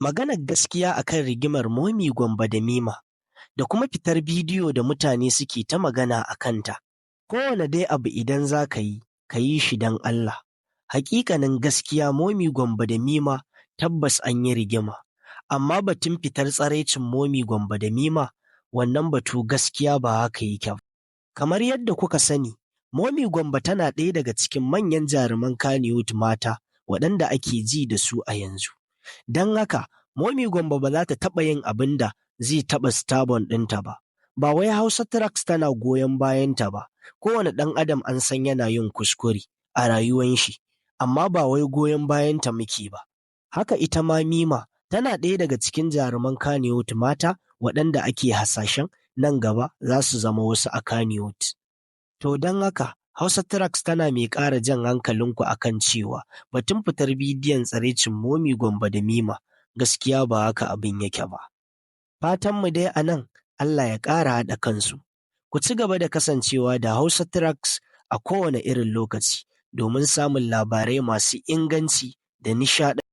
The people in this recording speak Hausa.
Maganar gaskiya akan rigimar Momi Gombe da Mima da kuma fitar bidiyo da mutane suke ta magana a kanta. Kowane dai abu idan za ka yi, ka yi shi don Allah. Hakikanin gaskiya, Momi Gombe da Mima tabbas an yi rigima. Amma batun fitar tsaraicin Momi Gombe da Mima, wannan batu gaskiya ba haka yake ba. Kamar yadda kuka sani, Momi Gombe tana ɗaya daga cikin manyan jaruman Kannywood mata waɗanda ake ji da su a yanzu. Don haka, Momi Gombe ba za ta taɓa yin abin da zai taɓa stardom ɗinta ba. Ba wai Hausa Tracks tana goyon bayanta ba, kowane ɗan adam an san yana yin kuskure a rayuwan shi, amma ba wai goyon bayanta muke ba. Haka ita ma Mima tana ɗaya daga cikin jaruman Kannywood mata waɗanda ake hasashen nan gaba za su zama wasu a Kannywood. To don haka, Hausa Tracks tana mai ƙara jan hankalinku a kan cewa batun fitar bidiyon tsiraicin Momi Gombe da Mima, gaskiya ba haka abin yake ba. Fatanmu dai a nan, Allah ya ƙara haɗa kansu. Ku ci gaba da kasancewa da Hausa Tracks a kowane irin lokaci domin samun labarai masu inganci da nishaɗantarwa.